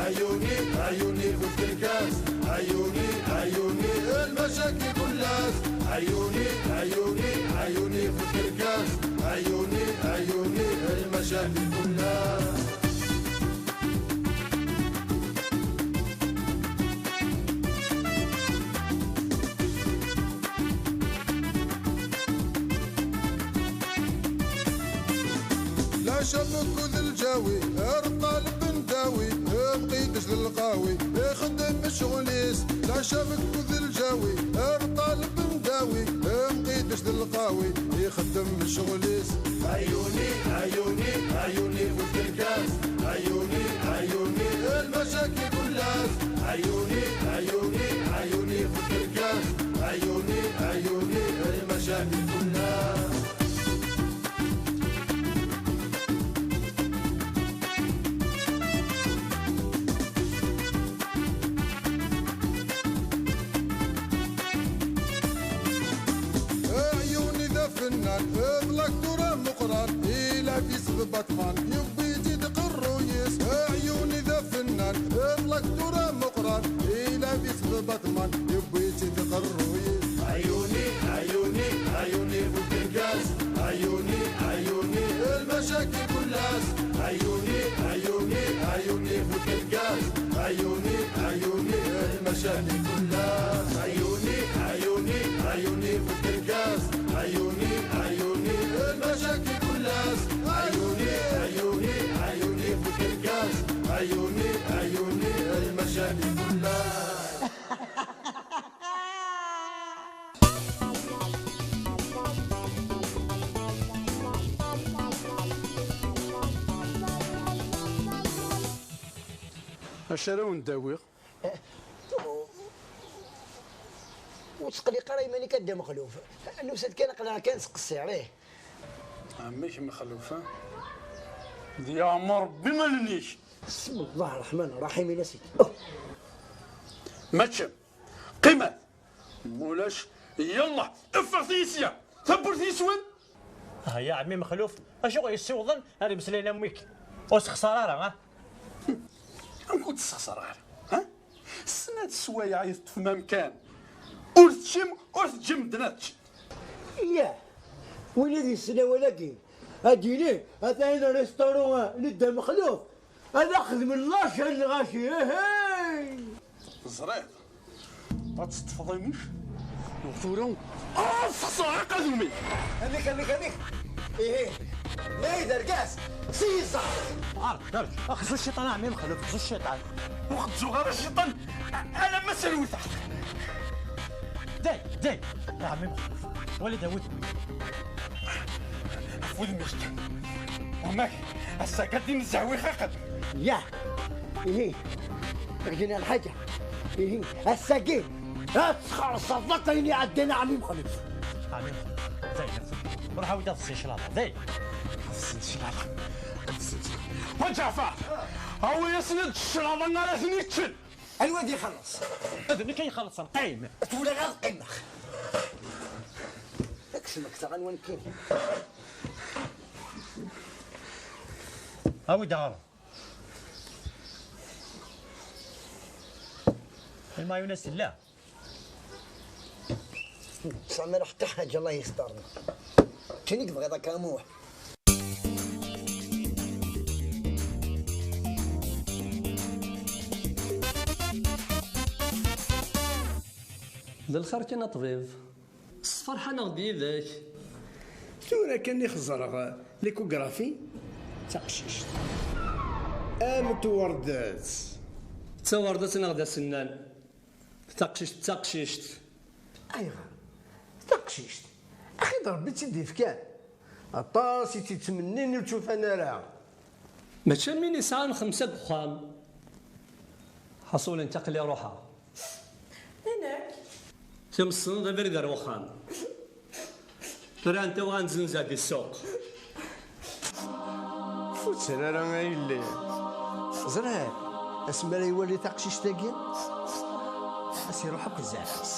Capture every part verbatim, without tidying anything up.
عيوني، عيوني في الكركاس، عيوني، عيوني المشاكل كلها. عيوني، عيوني، عيوني في الكركاس، عيوني، عيوني المشاكل كلها. لا شبك ذا الجاوي، ارقى البنداوي، مقيدش ذا القاوي، يخدم شغليس. لا شبك ذا الجاوي، ارقى البنداوي، مقيدش ذا القاوي، يخدم شغليس. عيوني، عيوني، عيوني في الكركاس، عيوني، عيوني المشاكل كلها. عيوني، عيوني، عيوني في الكركاس، عيوني، عيوني المشاكل كلها. عيوني ذا فنان، اطلق ترى مقران، إلى في سبب باتمان، يبي يزيد قرويس. عيوني ذا فنان، اطلق ترى مقران، إلى في سبب باتمان، يبي يزيد قرويس. عيوني، عيوني، عيوني في الكركاس، عيوني، عيوني المشاكل كلها. عيوني، عيوني، عيوني في الكركاس، عيوني، عيوني المشاكل كلها. عيوني، عيوني، عيوني في الكركاس، عيوني، عيوني المشاكل كلها. عيوني، عيوني، عيوني في الكركاس، عيوني، عيوني المشاكل كلها. Acu ara wen-d-awiɣ? Ur ttqelliq ara iman-ik a Dda Mexluf. Nusa-d kan, aql-aɣ kan nettqeṣṣir, ih. Ɛemmi-k Mexluf, ha? Ad yeɛmer Rebbi allen-ik. بسم الله الرحمن الرحيم, a sidi. Ma teččem, qqimet. Mulac, yallah, ffɣet-iyi sya. Tawwurt yis-wen. Ah, ya ɛemmi Mexluf, acu i ɣ-yessiwḍen ar imeslayen am wigi? Ur sexṣar ara, ha? Amek ur d-tessexṣar ara, ha? Snat sswayeɛ i teṭṭfem amkan. Ur teččim, ur teǧǧim medden ad ččen. Yah, win i d-yessen awal-agi, ad d-yini, atan restaurant n Dda Mexluf, ad axedmen lačal n lɣaci, hey! Teẓriḍ, ad teṭṭfeḍ imi-k, u tura ad sexṣreɣ aqadum-ik. Amek, amek, amek? Ihi, ma d argaz, s yiẓẓan. Ar, ar, xzu cciṭan a ɛemmi Mexluf, xzu cciṭan. Ur xezzun ara cciṭan, a-, alamma s rwiteɣ. Day, day, a ɛemmi Mexluf, wali-d a wudem-ik. Ɣef wudem-ik kan. Amek, ass-agi ad d-inezzeḥ wixaqen. Yah, ihi, ak-d-iniɣ lḥaǧa. Ihi, ass-agi ad txellṣeḍ akk ayen iɛeddan a ɛemmi Mexluf. Ɛemmi Mexluf, day, ruḥ awi-d aḍebsi n cclaḍa, day. Aḍebsi n cclaḍa, aḍebsi n cclaḍa. A Ǧaɛfar, awi-yasen-d cclaḍa ara ten-yeččen. Anwa ad ixelleṣ? D nekk ay ixellṣen, qqim. Tura ad qqimeɣ. Kkseɣ-ak taɣanwa nekkini. Awi-d aɣrum. Lmayunes tella? Tesɛam ala ḥetta ḥaǧa, Allah yesṭerna. Kani i yebɣiḍ akka a Muḥ. D lxir kan a ṭbib. S ferḥ-aneɣ-d yid-k. Tura kan i xeẓreɣ l'échographie, d taqcict. Am twerdet. D tawerdet neɣ d asennan? Taqcict d taqcict. Ayɣer? Taqcict. Axi d Rebbi i tt-id-ifkan. Aṭas i tt-ittmennin ur tt-ufan ara. Mačči am win yesɛan xemsa deg uxxam. Ḥaṣul nekk aql-i ruḥeɣ. I nekk? Kemm tessneḍ abrid ar wexxam. Tura anta uɣa nzenza di ssuq? Ur ttru ara a yelli. Ẓriɣ, asmi ara iwali taqcict-agi, ad s-iruḥ akk zzɛaf-is.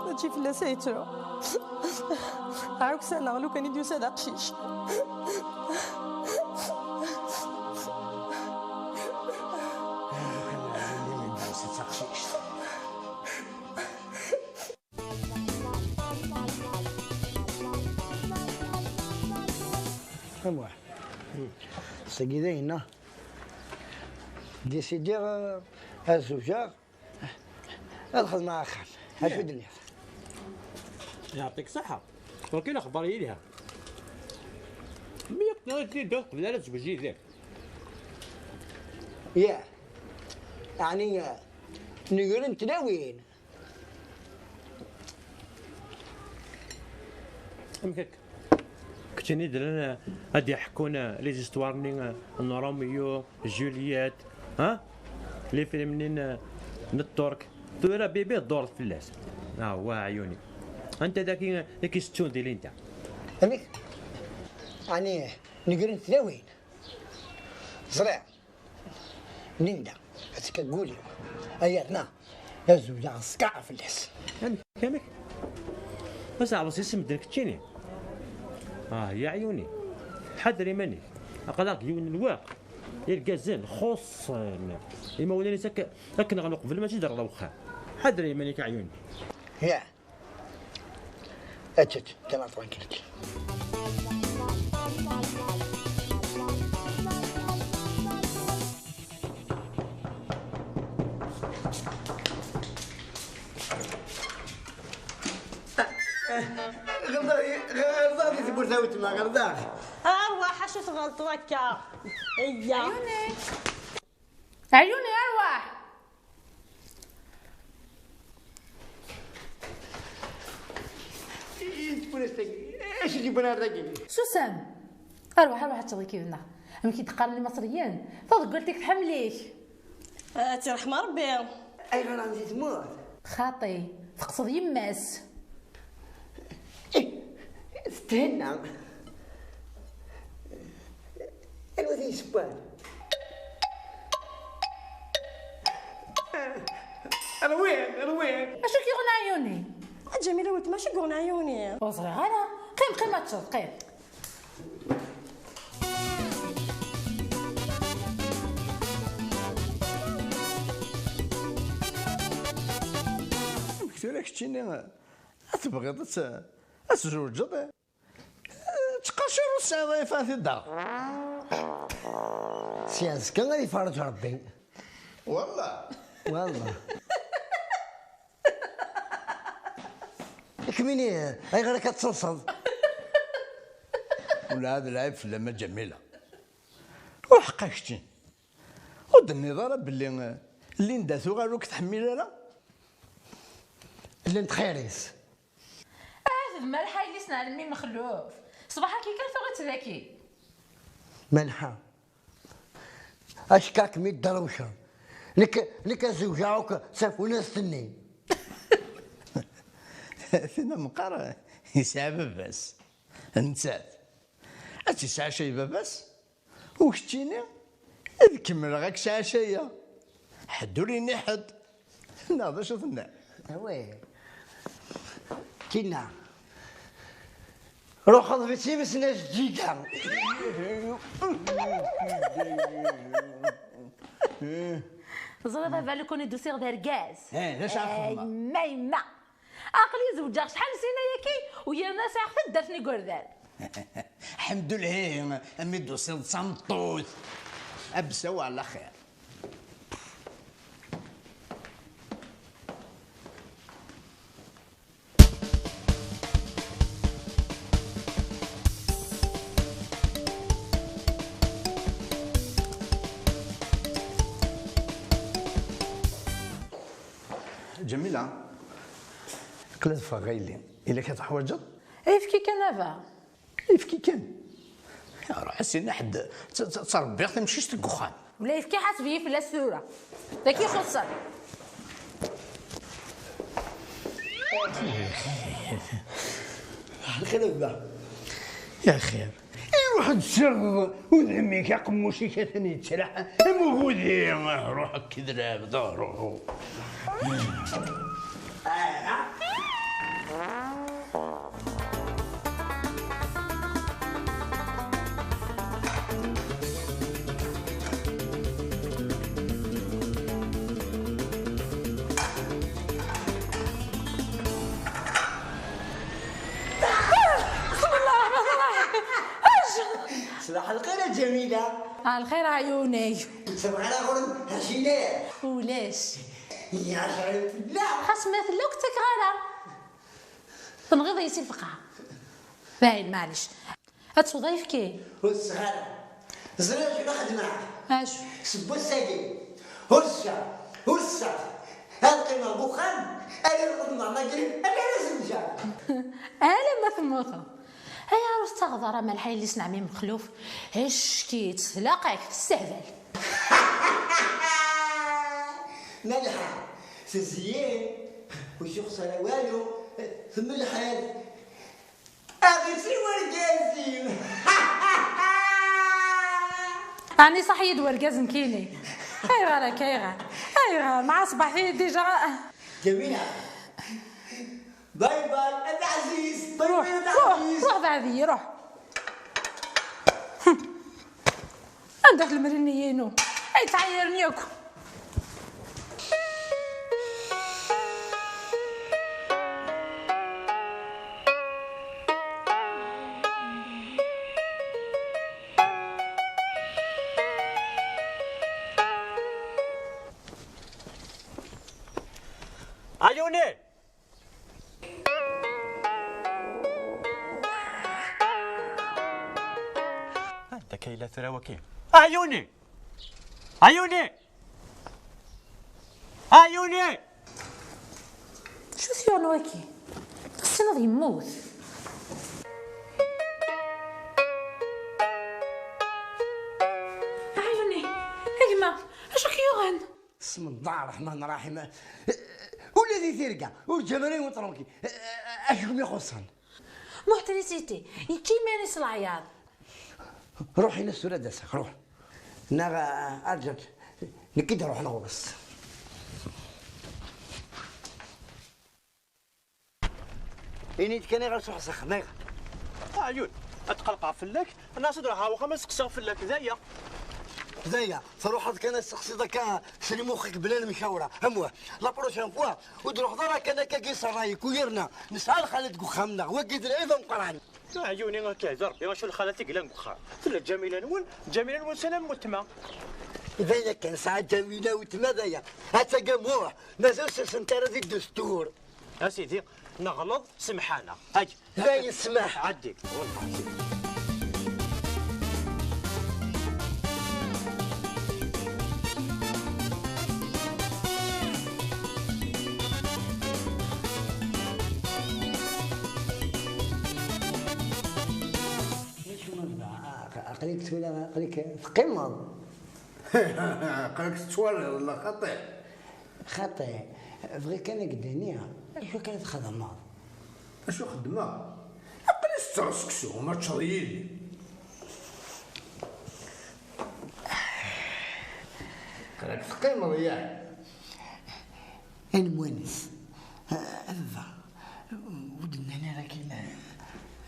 Mačči fell-as ay ttruɣ. Ɛuksaneɣ lukan i d-yusa d aqcic. Amwa. Sagi d ayenna. Décidiɣ, euh, ad zewǧeɣ, ad xedmeɣ axxam. Acu i d-tenniḍ? Yeɛṭik ṣṣeḥḥa. Wagi d axebbar yelhan. Mi ak-tenniḍ-id qbel ara tezweǧ yid-k. Yah. Ɛni, uh, negren tlawin? Amek akka? Keččini d lana ad d-iḥekkun, uh, les histoires-nni, uh, n Romeo, Juliet, ha? Les films-nni n, uh, n Tturk. Tura bibi dduret fell-as. Ah, wa ɛyuni. Anta daki i k-isettun di Linda? Amek? Ɛni negren tlawin? Ẓriɣ. Linda, ad tekka deg wul-iw. Ay yerna, ad zewǧeɣ ṣkaɛ fell-as. Amek, amek? Bas ɛeḍ-as isem-nnek keččini. Ah, ya ɛyuni. Ḥader iman-ik. Aql-aɣ deg yiwen n lweqt. Irgazen xuṣṣen imawlan-is ak-, akken ɣen uqbel mačči d rrewxa. Ḥader iman-ik a ɛyuni. Ya. Ečč, ečč, qqim ar tranquillité. Ɣelḍeɣ, ɣelḍeɣ di tewwurt a weltma, ɣelḍeɣ. Arwaḥ, acu tɣelṭeḍ akka? Eyya. Ɛyuni. Ɛyuni, arwaḥ! Acu i d-yewwin ar dagi? Susem! Arwaḥ, arwaḥ ad teččeḍ ikid-nneɣ. Amek i d-qqaren Imaṣriyen? Taḍeggalt-ik tḥemmel-ik! Ad tt-iṛḥem Ṛebbi! Ayɣer ɛni temmut? Xaṭi, teqseḍ yemma-s. Ih, tethenna. Anwa i t-yessewwen? Rwiɣ, rwiɣ. Acu k-yuɣen ɛyuni? A Ǧamila weltma, acu k-yuɣen ɛyuni? Ur ẓriɣ ara. Qqim, qqim ad teččeḍ, qqim. Amek tura keččini, ad tebɣiḍ ad t-, ad tzewǧeḍ? Ttqacir ur tesɛiḍ ay fati daɣ. Si azekka ad iferreǧ Rebbi. Wallah. Wallah. Kemmini, ayɣer akka tettaḍsaḍ? Ula d lɛib fell-am a Ǧamila. Ur ḥeqqa kečči. Ur d-tenniḍ ara belli, eh, Linda tuɣal ur k-tḥemmil ara? Llant xir-is. Ahat d Malḥa yelli-s n ɛemmi Mexluf. Ṣṣbeḥ-agi kan tuɣ-itt daki. Malḥa. Acka kem-id-derwceɣ. Nekk, nekk ad zewǧeɣ akk d tafunast-nni. Tin meqqar yesɛa baba-s. Nettat. Ad tt-yesɛacay baba-s? U keččini, ad kemmleɣ ad k-sɛacayeɣ. Ḥedd ur yenni ḥedd. Neɣ d acu tenna? Awi. Tinna. Ruḥeḍ bes imes n ajeǧǧiǧa. Ẓriḍ a balkuni d-usiɣ d argaz. Eh, d acu ara xedmeɣ? Yemma, yemma. Aql-i zewǧeɣ acḥal n snin ayagi, u yerna sɛiɣ taddart n igerdan. Ḥemdullah, a mi d-tusiḍ d tameṭṭut. Absaw ɛla xir. Ǧamila. Aql-i ad ffɣeɣ a yelli. Yella kra teḥwaǧeḍ? Ayefki kan a baba. Ayefki kan. Ruḥ as-in ḥedd tt-, tt-, ttṛebbiɣ tamcict deg uxxam. Wala ayefki ḥaseb-iyi fell-as tura. D acu ixuṣṣen? Lxir a baba. Ya xir. Iruḥ-d ssiɣeḍ udem-ik, aqemmuc-ik atan yettraḥ am ubudi. Ruḥ akked lɛebd, ruḥ. بسم الله الرحمن الرحيم. اش؟ Lxir a ɛyuni. Tebɣa ara ɣur-m hacinac? Ulac. Yecɛel fell-aɣ. Xas ma tella ur k-ttakeɣ ara. Tenɣiḍ-iyi si lfeqɛa. Dayen, maɛlic. Ad tesweḍ ayefki? Ur tesseɣ ara. Ẓriɣ acu la xedmeɣ. Acu? Seg wass-agi, ur sseɣ, ur sseɣ. Ad qqimeɣ deg uxxam, ad xedmeɣ magri, ad ara zewǧeɣ. Alamma temmuteḍ. Ayɣer ur tettaɣeḍ ara Malḥa yelli-s n ɛemmi Mexluf? Icek-itt, tlaq-ak, tessehbal. Malḥa, tezyen, ur s-yuxṣa ara walu, tmelḥ-it. Aɣ-itt i wergaz-im. Ɛni ṣaḥ-iyi-d wergaz nekkini? Ayɣer akka, ayɣer? Ayɣer? Mɛa ṣbeḥ-iyi déjà. Jamila. Bye bye, a taɛzizt. Ruḥ, ruḥ, ruḥ, beɛd-iyi, ruḥ. Anda-t lemri-nni-inu? Ay ttɛeyyiren yakk. Ɛyuni! Anda akka yella tura waki? Ɛyuni! Ɛyuni! Ɛyuni! Acu t-yuɣen waki? Tessineḍ yemmut. Ɛyuni! A gma, acu k-yuɣen? بسم الله الرحمن الرحيم. Ula di tirga ur ǧǧan ara yiwen tranquille. Acu kem-ixuṣṣen? Muḥ trisiti, yečča iman-is leɛyaḍ. Ruḥ ini-as tura d-aseɣ, ruḥ. Neɣ, eh, arǧa-tt, nekk i d-ruḥen ɣur-s. Ini-d kan iɣer truḥ s axxam, ayɣer? Ɛyun, ad tqelqeɣ fell-ak, neɣ ad ruḥeɣ ɣer uxxam ad seqsiɣ fell-ak, d aya. D aya, truḥeḍ kan ad seqsiḍ akka s lmux-ik bla lemcawra, amwa, la prochaine fois, ur d-ruḥeḍ ara kan akka-agi s ṛṛay-ik, u yerna, nesɛa lxalat deg uxxam-nneɣ, wagi d lɛib ameqqran. Ɛyuni, akka d Rebbi, acu lxalat i yellan deg uxxam? Tella Ǧamila-nwen, Ǧamila-nwen sala n weltma. D aya kan, sɛa Ǧamila weltma d aya. Attagi muḥ, mazal ur sensent ara di ddestur. A sidi, neɣleḍ, semḥ-aneɣ. Agi. D ayen smaḥ. Ɛeddi. Wellah. Acu ma bda? Aq-, aql-ik tura, aql-ik teqqimeḍ. Aql-ik tettwaliḍ, la xaṭi? Xaṭi, bɣiɣ kan ad k-d-iniɣ acu kan txedmeḍ. Acu xeddmeɣ? Aql-i setteɣ seksu, ma teččeḍ yid-i. Aql-ak teqqimeḍ, yak? A Lemwanes, a, a baba, ur d-nnan ara akken, a,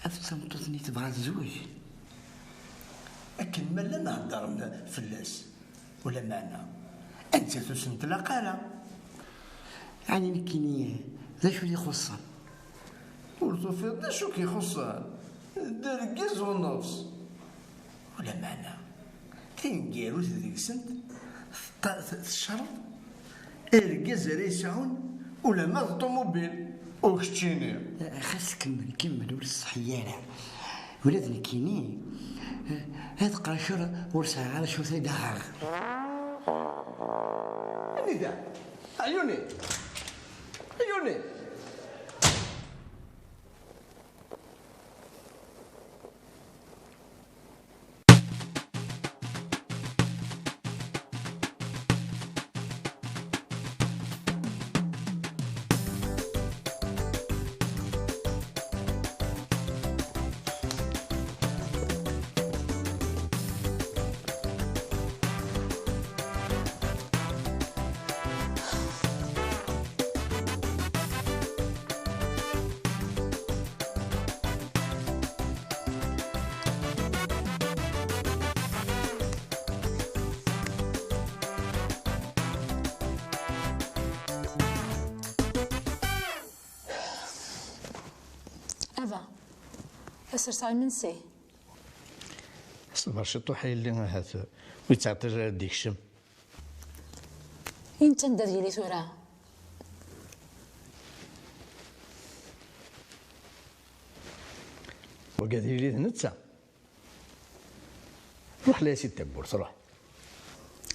a tameṭṭut-nni tebɣa zzwaǧ? Akken ma llan heddren fell-as, ulameɛna nettat ur s-netlaq ara. Ɛni nekkini d acu i ixuṣṣen? Ur tufiḍ d acu k-ixuṣṣen? D argaz u nnefṣ. Ulameɛna taneggarut deg-sent teṭṭa-, t-, tecreḍ argaz ara yesɛun ulamma d ṭumubil, u keččini. Xas kemmel, kemmel, ur tṣeḥḥi ara. Ula d nekkini, eh, ad qerceɣ, ur sɛiɣ ara acu ad d-aɣeɣ. Anida? Ɛyuni! Ɛyuni! Ava, ad serseɣ imensi. Ad Ṣber ciṭuḥ a yelli, ahat ur yettɛeṭṭil ara ad d-ikcem. Inta anda d yili tura? Wagi d yili d netta. Ruḥ la-yas-id tawwurt, ruḥ.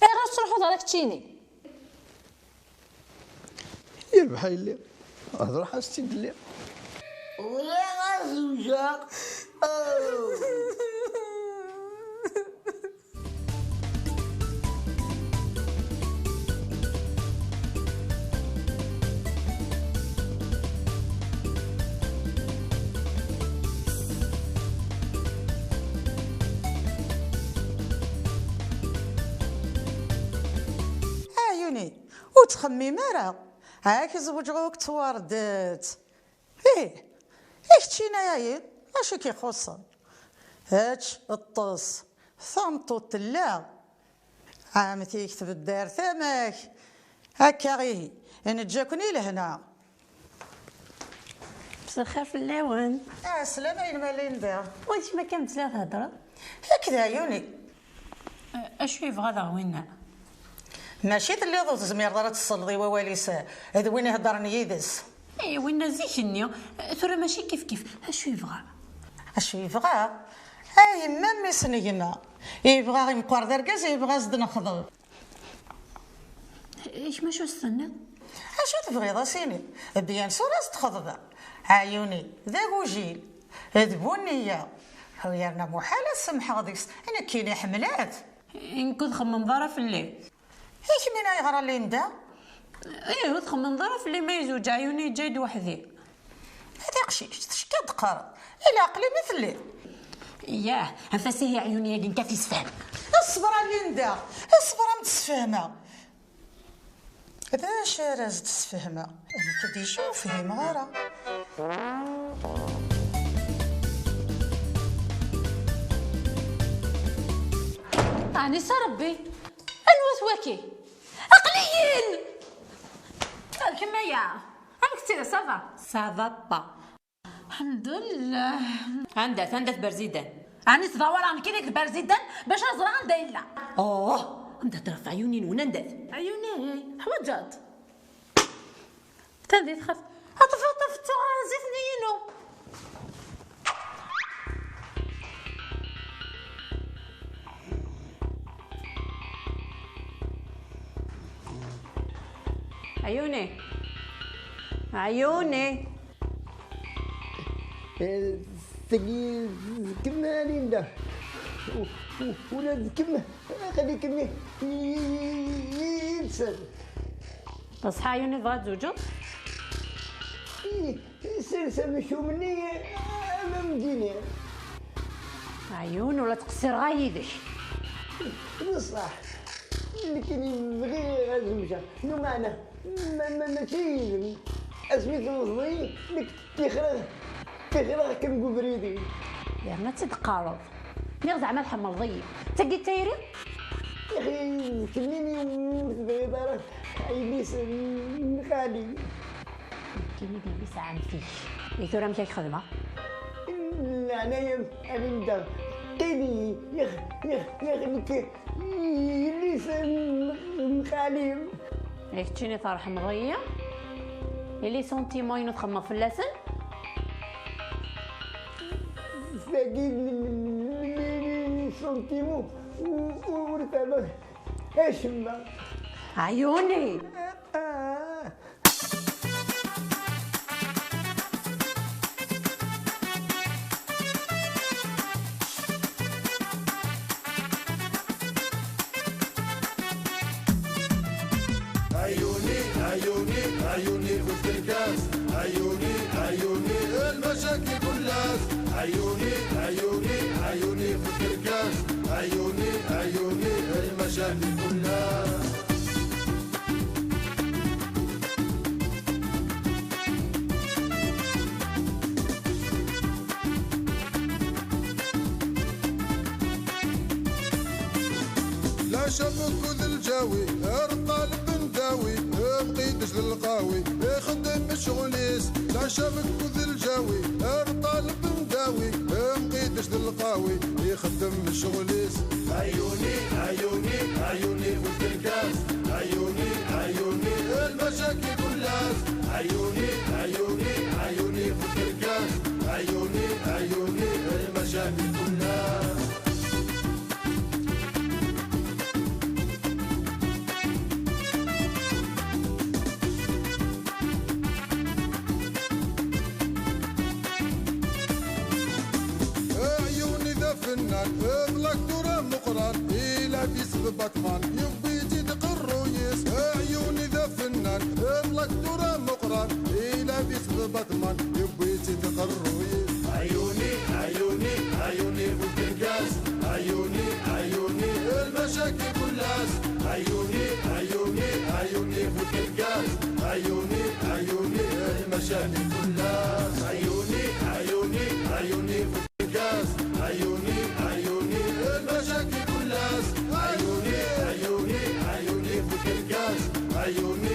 Ayɣer ur tettruḥuḍ ara keččini? Yerbeḥ a yelli. Hḍeṛ-as-tt-id lliɣ. Bɣiɣ ad zewǧeɣ. Oh. Ɛyuni, ur ttxemmim ara. Ak zewǧeɣ akked twerdet. Ih, i keččini a yelli, acu i k-ixuṣṣen? Ečč, ṭṭes, tameṭṭut tella. Ɛemti-k tbedder tama-k. Akka ihi, neǧǧa-ken i lehna. Mselxir fell-awen. Ɛeslama a yelli Linda. Wacu akka msla theddreḍ? Yak d ɛyuni. Acu yebɣa daɣ winna? Mačči telliḍ ur tezmireḍ ara ad tesleḍ i wawal-is d win iheddren yid-s. Ay, winna zik-nni, tura mačči kifkif. Acu yebɣa? Acu yebɣa? A yemma, mmi-s n gma. Yebɣa imeqqer d argaz, yebɣa ad s-d-nexḍeb. Kemm acu s-tenniḍ? Acu tebɣiḍ a s-iniɣ? Bien sûr ad s-d-xeḍbeɣ. Ɛyuni, d agujil, d bu nniya. Yerna muḥal ad semḥeɣ deg-s, nekkini ḥemmleɣ-t. Nekk ur txemmemeḍ ara fell-i. I kemmini ayɣer a Linda? Ih, ur txemmemeḍ ara fell-i ma yezweǧ Ɛyuni yeǧǧa-yi-d weḥd-i. A taqcict, teckiḍ teqqareḍ, i leɛqel-im i telliḍ? Yah, anef-as ihi Ɛyuni-agi nekk ad t-isefhem. Ṣber a Linda, ṣber a m-d-sfehmeɣ. D acu ara s-d-sfehmeɣ? Nekk d-icu ur fhimeɣ ara. Ɛni s Ṛebbi? Anwa-t waki? Aql-iyi-n! D kemm aya! Amek tt-id, ça va? Ça va pas. Ḥemdullah. Anda-t, anda-t Berzidan? Ɛni ttḍawareɣ nekkini d Berzidan bac ad ẓreɣ anda yella? Oh, anda-t ɣef ɛyuni-nwen, anda-t? Ɛyuni, ḥwaǧeɣ-t. Atan di texxamt. Aṭef, aṭef, ttuɣ zzit-nni-inu. Ɛyuni. Ɛyuni. Eh, tagi d kemm a Linda. U-, u-, ula d kemm, aql-ikem yid-sen. Beṣṣeḥ a Ɛyuni, tebɣa ad tzewǧeḍ? Ih, sers amcum-nni am amdini. Ɛyun, ur la ttqeṣṣireɣ ara yid-k. Beṣṣeḥ, nekkini bɣiɣ ad zewǧeɣ. Lameɛna, ma, ma, mačči yid-m. Asmi temmẓeḍ-iyi, nekk ṭṭixreɣ, ṭṭixreɣ kan deg ubrid-iw. Yerna ad tt-id-teqqareḍ. Nniɣ zeɛma tḥemmleḍ-iyi. D tagi d tayri? Yaxi, d kemmini ur tebɣiḍ ara yelli-s n xali. Nekkini d yelli-s n ɛemti-k. I tura amek ad k-xedmeɣ? Leɛnaya-m a Linda, qqim-iyi, yax, yax, yax, nekk yelli-s n, n xali. I keččini tṛeḥmeḍ-iyi? I les sentiments-inu txemmeḍ fell-asen? Tagi n, n, n, n sentiments, u, u, ur fehmeɣ acemma. Ɛyuni! Ah. عيوني، عيوني، عيوني في الكركاس. عيوني، عيوني، المشاكل كلها. عيوني، عيوني، عيوني في الكركاس. عيوني، عيوني، المشاكل كلها. لا شبك ذ الجاوي، ارطال بنداوي، مقيدش للقاوي، يخدم شغليس. لا شبك ذ الجاوي، ارطال بنداوي. Mqidec d lqawi, ixeddem ccɣel-is. Ɛyuni, ɛyuni, ɛyuni bu tkerkas. Ɛyuni, ɛyuni, lmacakil kullas. Ɛyuni, ɛyuni, ɛyuni bu tkerkas. Ɛyuni, ɛyuni, lmacakil kullas. Ɛyuni d afennan, d laktur ameqqran, ilaf-is d Batman, yewwi-tt-id qerruy-is. Ɛyuni d afennan, d laktur ameqqran, ilaf-is d Batman, yewwi-tt-id qerruy-is. Ɛyuni, ɛyuni, ɛyuni bu tkerkas. Ɛyuni, ɛyuni, lmacakil kullas. Ɛyuni, ɛyuni, ɛyuni bu tkerkas. Ɛyuni, ɛyuni, lmacakil kullas. Ɛyuni, ɛyuni, ɛyuni bu tkerkas. Ɛyuni, ɛyuni, lmacakil kullas. Ɛyuni, ɛyuni, ɛyuni bu tkerkas. Ɛyuni,